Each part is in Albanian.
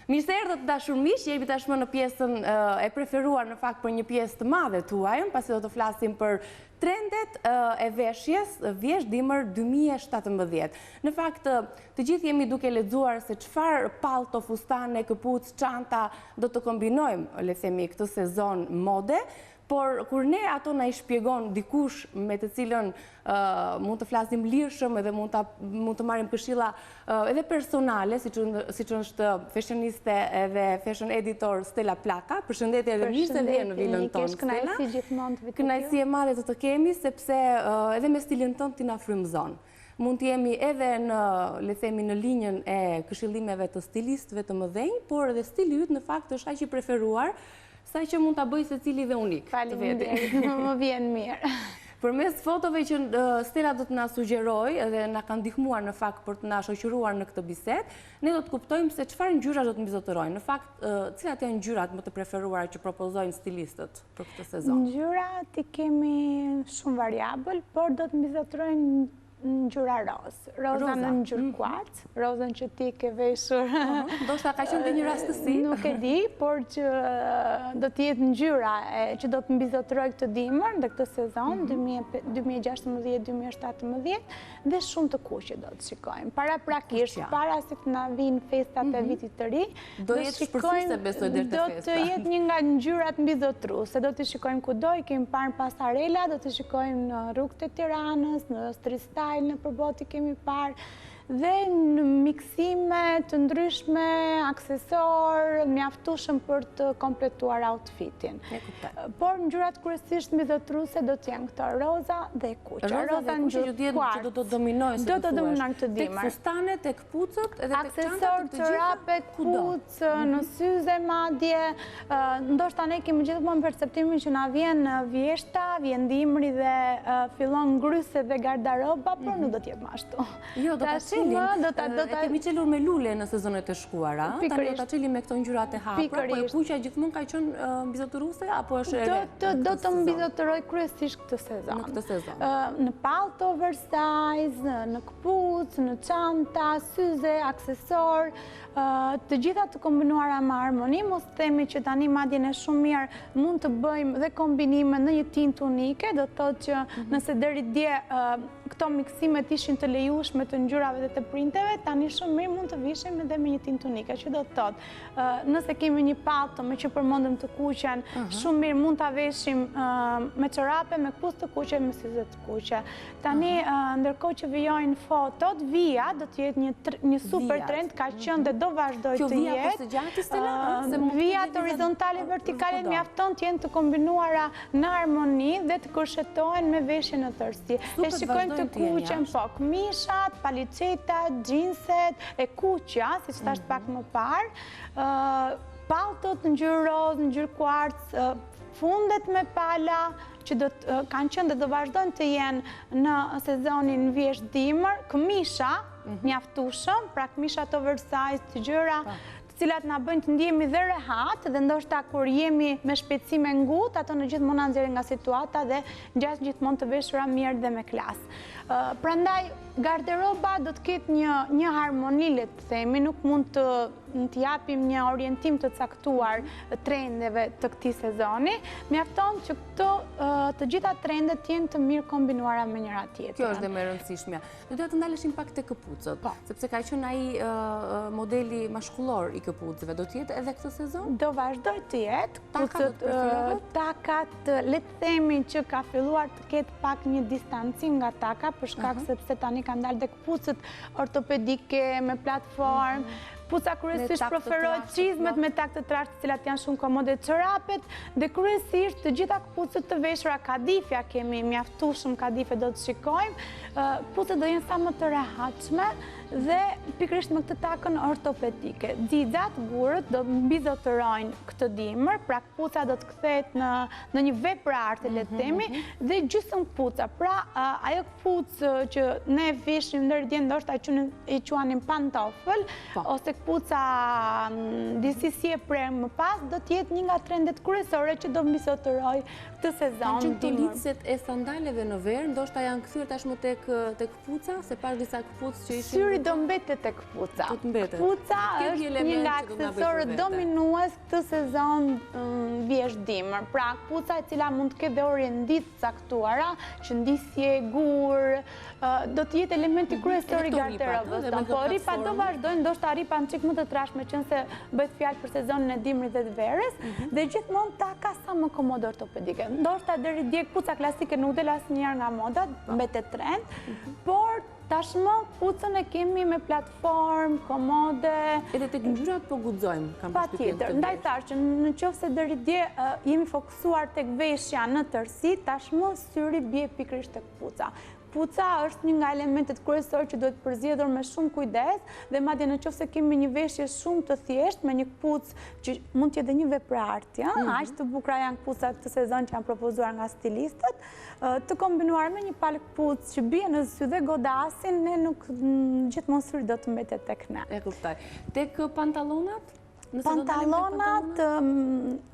Mirë se erdhët të dashur miq, jemi tashmë në pjesën e preferuar në fakt për një pjesë të madhe tuajën, pasi do të flasim për trendet e veshjes vjeshtë dimër 2017. Në fakt, të gjithë jemi duke lexuar se çfarë pallto, fustane, këpucë, çanta do të kombinojmë, le të themi, këtë sezon mode, por kur ne ato na i shpjegon dikush me të cilën mund të flasim lirshëm edhe mund të mund të marrim këshilla edhe personale, siç siç është fashioniste edhe fashion editor Stella Plaka. Përshëndetje edhe mirë se vjen në vilën tonë Stella. Kënaqësi gjithmonë të vi Kënaqësi e madhe të të kemi sepse edhe me stilin tënd ti na frymëzon. Mund të jemi edhe në, le të themi, në linjën e këshillimeve të stilistëve të mëdhenj, por edhe stili yt në fakt është aq i preferuar Sa që mund ta bëjë secili dhe unik. Faleminderit, më vjen mirë. Përmes fotove që Stella do të na sugjerojë dhe na ka ndihmuar në fakt për të na shoqëruar në këtë bisedë, ne do të kuptojmë se çfarë ngjyrash do të mbizotërojnë. Në fakt, cilat janë ngjyrat më të preferuara që propozojnë stilistët për këtë sezon? Ngjyrat i kemi shumë variabël, por do të mbizotërojnë ngjyra rozë. Roza në ngjyrë mhm. kuarc, rozën që ti ke veshur. Ndoshta ka qenë dhe një rastësi. Nuk e di, por që do të jetë ngjyra që do të mbizotërojë këtë dimër dhe këtë sezon, 2016-2017, mhm. dhe shumë të kuqe do të shikojmë. Paraprakisht, para se të na vijnë festat e mhm. vitit të ri, Do jetë shpërthyese besoj deri te festa. Do të jetë një nga ngjyrat mbizotëruese, do t'i shikojmë kudo, i kemi parë në pasarela, do t'i shikojmë në rrugët e Tiranës, në street style nëpër botë i kemi parë, dhe në miksime të ndryshme, aksesorë, mjaftueshëm për të kompletuar outfitin. Por ngjyrat kryesisht mbizotëruese do të jenë këto roza dhe e kuqja. Roza dhe e kuqja që do të dominojnë, do të dominojnë këtë dimër. Tek fustanet, tek këpucët edhe tek çantat të gjitha kudo. Aksesorë, këpucë, në syze madje, ndoshta ne kemi gjithmonë perceptimin që na vjen vjeshta, vjen dimri dhe fillon ngryset dhe gardaroba, por nuk do të jetë më ashtu. Jo, do ta çelim. Do ta do ta kemi çelur me lule në sezonet e shkuara, tani do ta çelim me këto ngjyrat e hapura, po e kuqja gjithmonë ka qenë mbizotëruese apo është e re? Do të mbizotërojë kryesisht këtë sezon. Në këtë sezon. Në pallto oversize, në këpucë, në çanta, syze, aksesorë, të gjitha të kombinuara me harmoni, mos themi që tani madje ne shumë mirë mund të bëjmë dhe kombinime në një tintë unike, do të thotë që mhm. nëse deri dje këto miksimet ishin të lejushme të ngjyrave dhe të printeve, tani shumë mirë mund të vishim edhe me një tintë unike, që do të thotë, nëse kemi një pallto meqë përmendëm të kuqen, mhm. shumë mirë mund ta veshim me çorape, me këpucë të kuqe, me syze të kuqe. Tani, ndërkohë që vijojnë fotot, vija do të jetë një një super trend, ka qenë dhe do vazhdojë të jetë. Kjo vija për së gjati, Stella? Vijat horizontale, vertikale, mjafton të jenë të kombinuara në harmoni dhe të kërshetohen me veshjen në tërësi. E shikojmë të kuqen, po, këmishat, paliçetat, xhinset, e kuqja, siç thashë mhm. pak më parë, palltot në ngjyrë rozë, në ngjyrë kuarc, fundet me pala, që do të kanë qenë dhe do vazhdojnë të jenë në sezonin vjeshtë dimër, këmisha, mhm. mjaftueshëm, pra këmishat oversize, të gjera, po. të cilat na bëjnë të ndihemi dhe rehat dhe ndoshta kur jemi me shpejtësi me ngut, ato në gjithmonë na nxjerrin nga situata dhe ngjasë gjithmonë të veshura mirë dhe me klas. Prandaj garderoba do të ketë një një harmoni le të themi, nuk mund të të japim një orientim të caktuar trendeve të këtij sezoni, mjafton që këto të gjitha trendet të jenë të mirë kombinuara me njëra tjetrën. Kjo është dhe më e rëndësishmja. Do doja të ndaleshim pak te këpucët, po. sepse ka qenë ai modeli mashkullor i këpucëve. Do të jetë edhe këtë sezon? Do vazhdojë të jetë. Takat do të preferohet? Takat, le të themi që ka filluar të ketë pak një distancim nga taka, për shkak sepse tani kanë dalë dhe këpucët ortopedike me platformë, mhm. Këpuca kryesisht preferohet çizmet me takë të trashë të cilat janë shumë komode çorapet dhe kryesisht të gjitha këpucët të veshura kadifja kemi mjaftueshëm kadife do të shikojmë, këpucët do jenë sa më të rehatshme dhe pikërisht me këtë takën ortopedike. Xixat, gurët do mbizotërojnë këtë dimër, pra këpuca do të kthehet në në një vepër arte le të mhm, themi mhm. dhe gjysmë këpuca. Pra ajo këpucë që ne veshnim deri dje ndoshta që e quanim pantofël po. ose këpuca mm, disi si e prerë më pas do të jetë një nga trendet kryesore që do mbizotërojë këtë sezon. Kanë qenë këto lidhëset e sandaleve në verë, ndoshta janë kthyer tashmë tek tek këpuca, se pashë disa këpucë që ishin. Syri do mbetet te këpuca. Këpuca është një nga aksesorët dominues këtë sezon mm, vjeshtë-dimër. Pra, këpuca e cila mund të ketë dhe orendi të caktuara, qëndisje, gur, do të jetë elementi mhm. kryesor i garderobës. Po, rripat do vazhdojnë, ndoshta rripa një çikë më të trashë, meqenëse bëhet fjalë për sezonin e dimrit dhe të verës, mhm. dhe gjithmonë taka sa më komode ortopedike. Ndoshta deri dje këpuca klasike nuk del asnjëherë nga moda, po. mbetet trend, mhm. por Tashmë këpucën e kemi me platformë, komode. Edhe tek ngjyrat po guxojmë, kam përshtypjen. Patjetër, ndaj thashë që në qoftë se deri dje jemi fokusuar tek veshja në tërësi, tashmë syri bie pikërisht tek këpuca. Këpuca është një nga elementet kryesorë që duhet përzgjedhur me shumë kujdes dhe madje në qoftë se kemi një veshje shumë të thjeshtë me një këpucë që mund të jetë dhe një vepër arti, ëh, mhm. aq të bukura janë këpucat këtë sezon që janë propozuar nga stilistët, të kombinuar me një palë këpucë që bie në sy dhe godasin, ne nuk gjithmonë syri do të mbetet tek ne. E kuptoj. Tek pantallonat? Pantallonat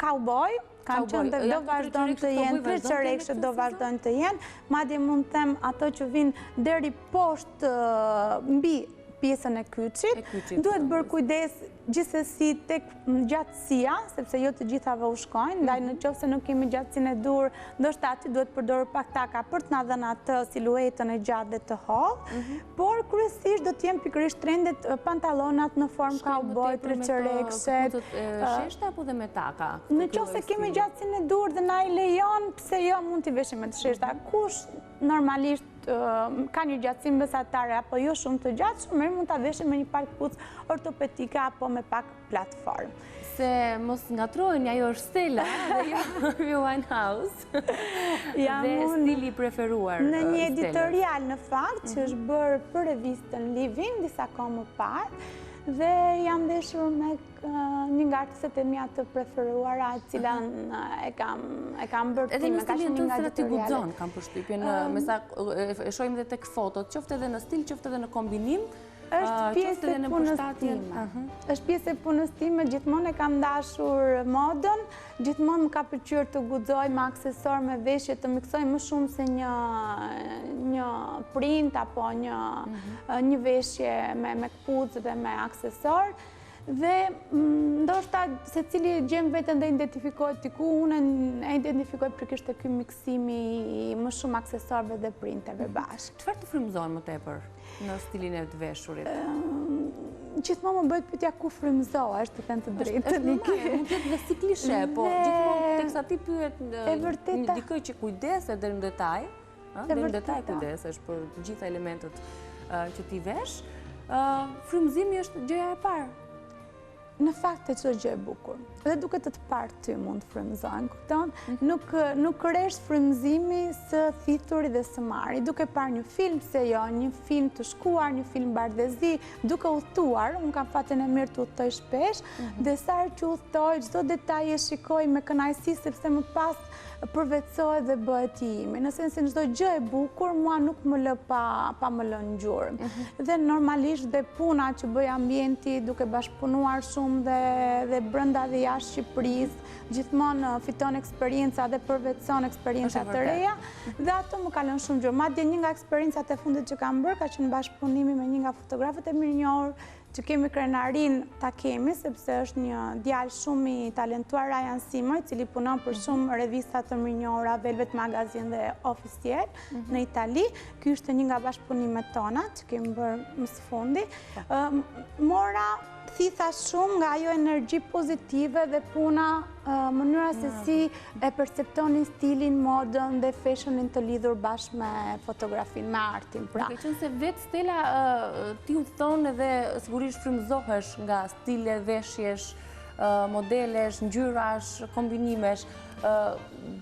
cowboy, kanë qenë dhe do vazhdojnë të jenë, treçerekshët do vazhdojnë të jenë, madje mund të them ato që vijnë deri poshtë mbi pjesën e kyçit, duhet bërë kujdes gjithsesi tek gjatësia, sepse jo të gjithave u shkojnë, ndaj në mhm. qoftë se nuk kemi gjatësinë e duhur, ndoshta aty duhet përdorur pak taka për të na dhënë atë siluetën e gjatë dhe të hollë, mhm. por kryesisht do të jenë pikërisht trendet pantallonat në formë cowboy, treçerekshet. Sheshta apo dhe me taka? Në qoftë se kemi gjatësinë e duhur dhe na i lejon, pse jo mund t'i veshim me të sheshta. Mhm. Kush normalisht ka një gjatësi mesatare apo jo shumë të gjatë, shumë mirë mund ta veshim me një palë këpucë ortopedike apo me pak platformë. Se mos ngatërrojnë, ajo është Stella dhe jo Amy Winehouse. Dhe stili i preferuar Në një editorial në fakt, që mhm. është bërë për revistën Living, disa kohë më parë, dhe jam veshur me një nga artistet e mia të preferuara, e cila e kam e kam bërë time, ka qenë një nga editorialet. Edhe në stilin tënd guxon, kam përshtypjen, me sa e shohim dhe tek fotot, qoftë edhe në stil, qoftë edhe në kombinim, është pjesë e punës time. Është pjesë e punës time, gjithmonë e kam dashur modën, gjithmonë më ka pëlqyer të guxoj me aksesorë, me veshje, të miksoj më shumë se një një print apo një mhm. një veshje me me këpucë dhe me aksesorë. Dhe ndoshta secili gjen veten dhe identifikohet diku, unë e identifikoj pikërisht te ky miksimi i më shumë aksesorëve dhe printeve mhm. bashkë. Çfarë të frymëzon më tepër në stilin e të veshurit? Gjithmonë më bëhet pyetja ku frymëzohesh, të them të drejtën. Është normale, mund të jetë dhe si klishe, po gjithmonë teksa ti pyet një dikë që kujdeset deri në detaj, Deri në detaj kujdesesh për të gjitha elementët që ti vesh, frymëzimi është gjëja e parë. Në fakt te çdo gjë e bukur. Dhe duke të të parë ty mund të frymëzohen, kupton? Mhm. Nuk, nuk resht frymëzimi së thithuri dhe së marri. Duke parë një film, pse jo, një film të shkuar, një film bardhezi, duke udhëtuar, unë kam fatin e mirë të udhëtoj shpesh, mhm. dhe sa herë që udhëtoj, çdo detaj e shikoj me kënaqësi, sepse më pas përvetësohet dhe bëhet i imi. Në sensin çdo gjë e bukur, mua nuk më lë pa, pa më lënë gjurmë. Mhm. Dhe normalisht dhe puna që bëj ambienti duke bashkëpunuar shumë dhe, dhe brenda dhe jashtë Shqipërisë, gjithmonë uh, fiton eksperienca dhe përvetëson eksperienca të reja, dhe ato më kanë lënë shumë gjurmë. Madje një nga eksperiencat e fundit që kam bërë, ka qenë bashkëpunimi me një nga fotografët e mirënjohur, që kemi krenarinë ta kemi, sepse është një djalë shumë i talentuar, Ryan Simo, i cili punon për mhm. shumë revista të mirënjohura, Velvet Magazine dhe Officiel mhm. në Itali. Ky ishte një nga bashkëpunimet tona që kemi bërë më së fundi. Po. Mora thitha shumë nga ajo energji pozitive dhe puna mënyra se si e perceptonin stilin, modën dhe fashionin të lidhur bashkë me fotografinë, me artin. Pra. Duke qenë se vetë Stella, ti udhëton edhe sigurisht frymëzohesh nga stile veshjesh, modelesh, ngjyrash, kombinimesh.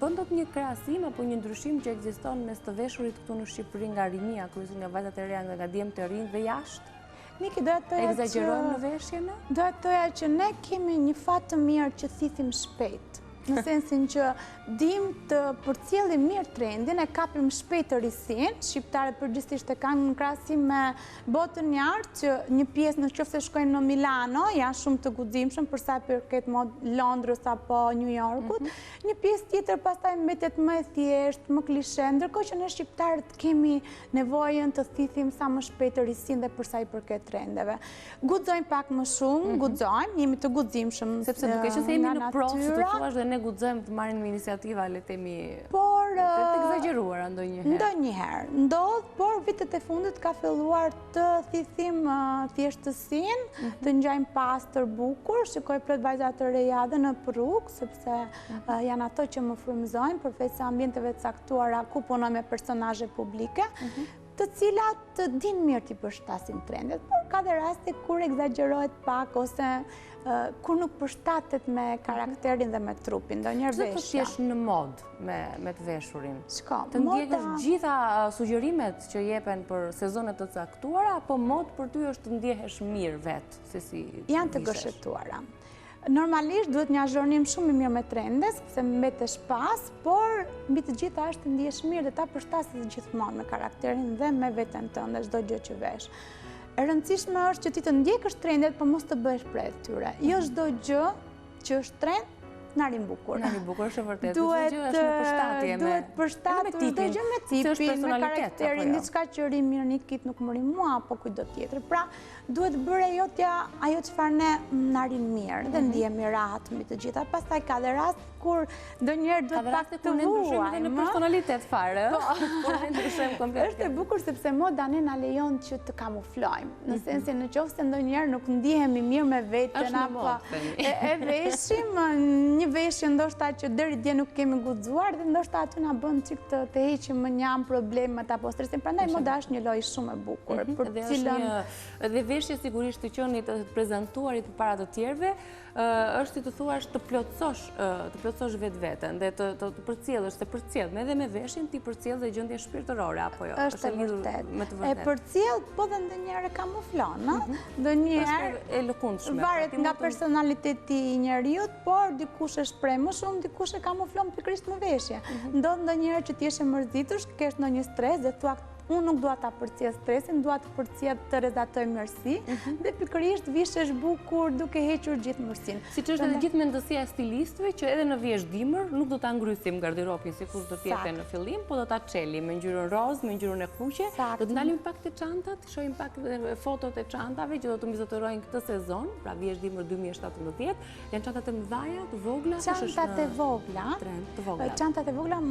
Bën dot një krahasim apo një ndryshim që ekziston mes të veshurit këtu në Shqipëri nga rinia, kryesisht nga vajzat e reja, nga djemtë e rinj dhe jashtë? Niki, doja të thoja që... Ekzagjerojmë në veshje ne? Doja të thoja që ne kemi një fat të mirë që thithim shpejt. Në sensin që dim të përcjellim mirë trendin, e kapim shpejt risinë, shqiptarët përgjithësisht e kanë në krahasim me botën jashtë, që një pjesë në qoftë se shkojnë në Milano, janë shumë të guximshëm për sa i përket modë Londrës apo New Yorkut, mhm. një pjesë tjetër pastaj mbetet më e thjeshtë, më klishe, ndërkohë që ne shqiptarët kemi nevojën të thithim sa më shpejt risinë dhe për sa i përket trendeve. Guxojmë pak më shumë, mhm. guxojmë, jemi të guximshëm Sepse duke qenë se jemi në provë, si të thuash, dhe ne guxojmë të marrim iniciativa, le të themi, por, të ekzagjeruara ndonjëherë. Ndonjëherë, ndodh, por vitet e fundit ka filluar të thithim thjeshtësinë, mhm. të ngjajmë pastër bukur, shikoj plot vajza të reja dhe në rrugë, sepse mhm. janë ato që më frymëzojnë, përveç se ambienteve të caktuara ku punoj me personazhe publike, të cilat dinë mirë t'i përshtasin trendet, por ka dhe raste kur ekzagjerohet pak ose kur nuk përshtatet me karakterin dhe me trupin, ndonjëherë veshja. Ç'do të jesh në modë me të veshurin? Shko, të ndjekësh gjitha sugjerimet që jepen për sezone të caktuara, apo modë për ty është të ndjehesh mirë vetë, se si Janë të gërshetuara. Normalisht duhet një azhornim shumë i mirë me trende, sepse mbetesh pas, por mbi të gjitha është të ndihesh mirë dhe ta përshtasësh gjithmonë me karakterin dhe me veten tënde çdo gjë që vesh. E rëndësishme është që ti të ndjekësh trendet, por mos të bëhesh pre e tyre. Jo çdo gjë që është trend na rri bukur. Na rri bukur, është e vërtetë. Duhet gjë është në përshtatje me duhet përshtatur çdo gjë me tipin, me karakterin, jo? diçka që rri mirë Nikit nuk më rri mua apo kujtdo tjetër. Pra, Duhet bërë e jotja ajo çfarë ne na rri mirë dhe mhm. ndihemi rahat mbi të gjitha. Pastaj ka dhe rast kur ndonjëherë duhet pak të vuajmë. Ka dhe në personalitet fare. Po. Kur ne ndryshojmë komplet. Është e bukur sepse moda ne na lejon që të kamuflojmë. Në mhm. sensin në qoftë se ndonjëherë nuk ndihemi mirë me veten apo e veshim një veshje ndoshta që deri dje nuk kemi guxuar dhe ndoshta aty na bën çik të të heqim mënjanë problemet apo stresin. Prandaj moda është një lojë shumë e bukur, mhm. për të cilën Dhe veshja sigurisht të qenit të prezantuarit përpara të tjerëve, është si të thuash të plotësosh, të plotësosh vetveten dhe të të përcjellësh, të përcjell, me dhe me veshjen ti përcjell dhe gjendjen shpirtërore apo jo. Është e vërtetë. Me të vërtetë. E përcjell, po dhe ndonjëherë e kamuflon, ëh? Mhm. Ndonjëherë është e lëkundshme. Pra varet nga personaliteti i njeriut, por dikush e shpreh më shumë, dikush e kamuflon pikërisht me veshje. Mhm. Ndodh ndonjëherë që të jesh e mërzitur, të kesh ndonjë stres dhe thua Unë nuk dua ta përcjell stresin, dua të përcjell të rrezatoj mirësi mhm. dhe pikërisht vishesh bukur duke hequr gjithë mërzinë. Siç është edhe gjithë mendësia e stilistëve që edhe në vjeshtë dimër nuk do ta ngrysim garderobin sikur do të jetë në fillim, po do ta çelim me ngjyrën rozë, me ngjyrën e kuqe. Do të ndalim pak te çantat, shohim pak fotot e çantave që do të mbizotërojnë këtë sezon, pra vjeshtë dimër 2017. Janë çantat e mëdhaja, të vogla? Çantat e vogla. Të vogla. Çantat e vogla,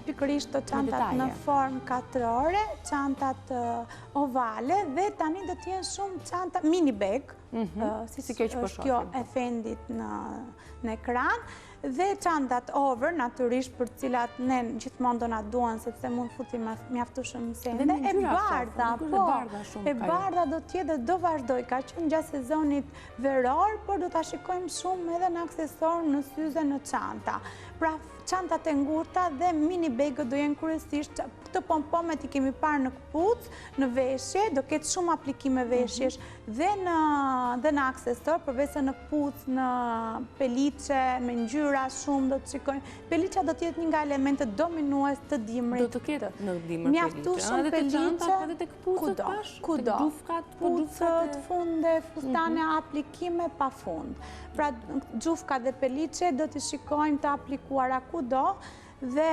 pikërisht të çantat në formë katrore, çantat ovale dhe tani do të jenë shumë çanta mini bag, mhm. si kjo që po është kjo e Fendit në ekran, dhe çantat over, natyrisht për cilat ne gjithmonë do na duan, sepse mund futim mjaftueshëm sende, e bardha, po, e bardha do të jetë dhe do vazhdojë, ka qenë gjatë sezonit veror, por do ta shikojmë shumë edhe në aksesorë, në syze, në çanta. Pra, çantat e ngurta dhe mini bagët do jenë kryesisht, këto pompomet i kemi parë në këpucë, në veshje, do ketë shumë aplikime veshjesh mhm. dhe në dhe në aksesorë, përveç se në këpucë, në peliçe, me ngjyra shumë do të shikojmë. Peliça do të jetë një nga elementët dominues të dimrit. Do të ketë në dimër peliçe. Mjaftueshëm peliçe, edhe te këpucët pashë, kudo, këpucët, funde, fustane, mhm. aplikime pa fund. Pra, xhufka dhe peliçe do t'i shikojmë të aplikuara kudo, dhe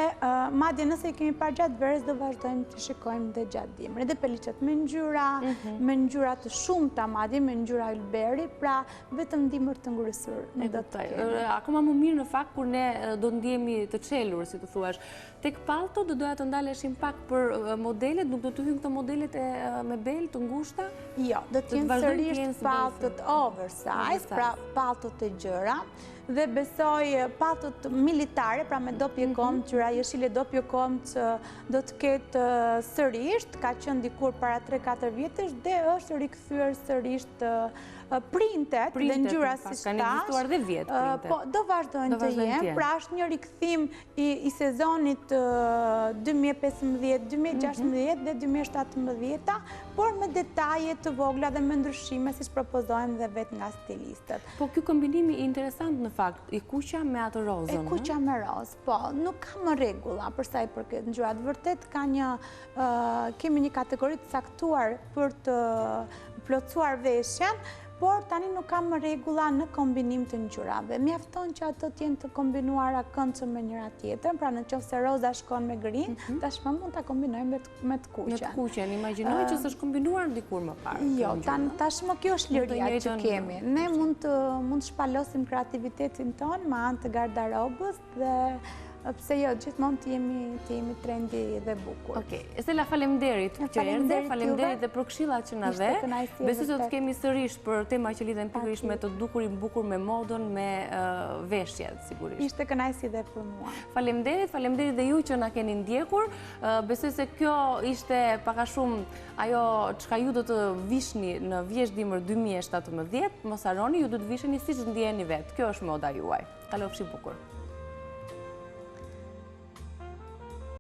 madje nëse i kemi parë gjatë verës, do vazhdojmë t'i shikojmë dhe gjatë dimrit. Dhe peliçet me ngjyra, mhm. me ngjyra të shumta madje, me ngjyra ylberi, pra vetëm dimër të ngrysur. Në do të kemi. Akoma më mirë në fakt kur ne do të ndihemi të çelur, si të thuash. Tek palltot do doja të ndaleshim pak për modelet, nuk do të hyjnë këto modelet e me bel të ngushta? Jo, do të jenë sërisht palltot oversize, pra palltot e gjera, dhe besoj palltot militare, pra me dopjo mhm. këmbë, ngjyra jeshile dopjo këmbë që do të ketë sërisht, ka qenë dikur para 3-4 vjetësh, dhe është rikthyer sërisht printet dhe ngjyra si tash. Kanë ekzistuar dhe vjet printet. Po, do vazhdojnë të jenë, pra është një rikthim i sezonit 2015, 2016 dhe 2017, por me detaje të vogla dhe me ndryshime siç propozohen dhe vetë nga stilistët. Po ky kombinimi interesant në fakt, e kuqja me atë rozën. E kuqja me rozë, po, nuk ka më rregulla për sa i përket ngjyrave. Vërtet ka një, kemi një kategori të caktuar për të plotësuar veshjen, por tani nuk ka më rregulla në kombinim të ngjyrave. Mjafton që ato të jenë të kombinuara këndshëm me njëra tjetrën, pra në qoftë se roza shkon me grin, mhm. tashmë mund ta kombinojmë me të kuqen. Me të kuqen, imagjinoj që s'është kombinuar dikur më parë. Jo, tashmë kjo është liria që kemi. Ne mund të mund të shpalosim kreativitetin tonë me anë të gardarobës dhe pse jo, gjithmonë të jemi të jemi trendi dhe bukur. Okej, Estela faleminderit që erdhe, faleminderit dhe për këshillat që na dhe. Besoj se do të kemi sërish për tema që lidhen pikërisht me të dukurin bukur, me modën, me veshjet, sigurisht. Ishte kënaqësi dhe për mua. Faleminderit, faleminderit dhe ju që na keni ndjekur. Besoj se kjo ishte pak a shumë ajo çka ju do të vishni në vjeshtë dimër 2017. Mos harroni, ju do të visheni siç ndjeheni vetë. Kjo është moda juaj. Kalofshi bukur.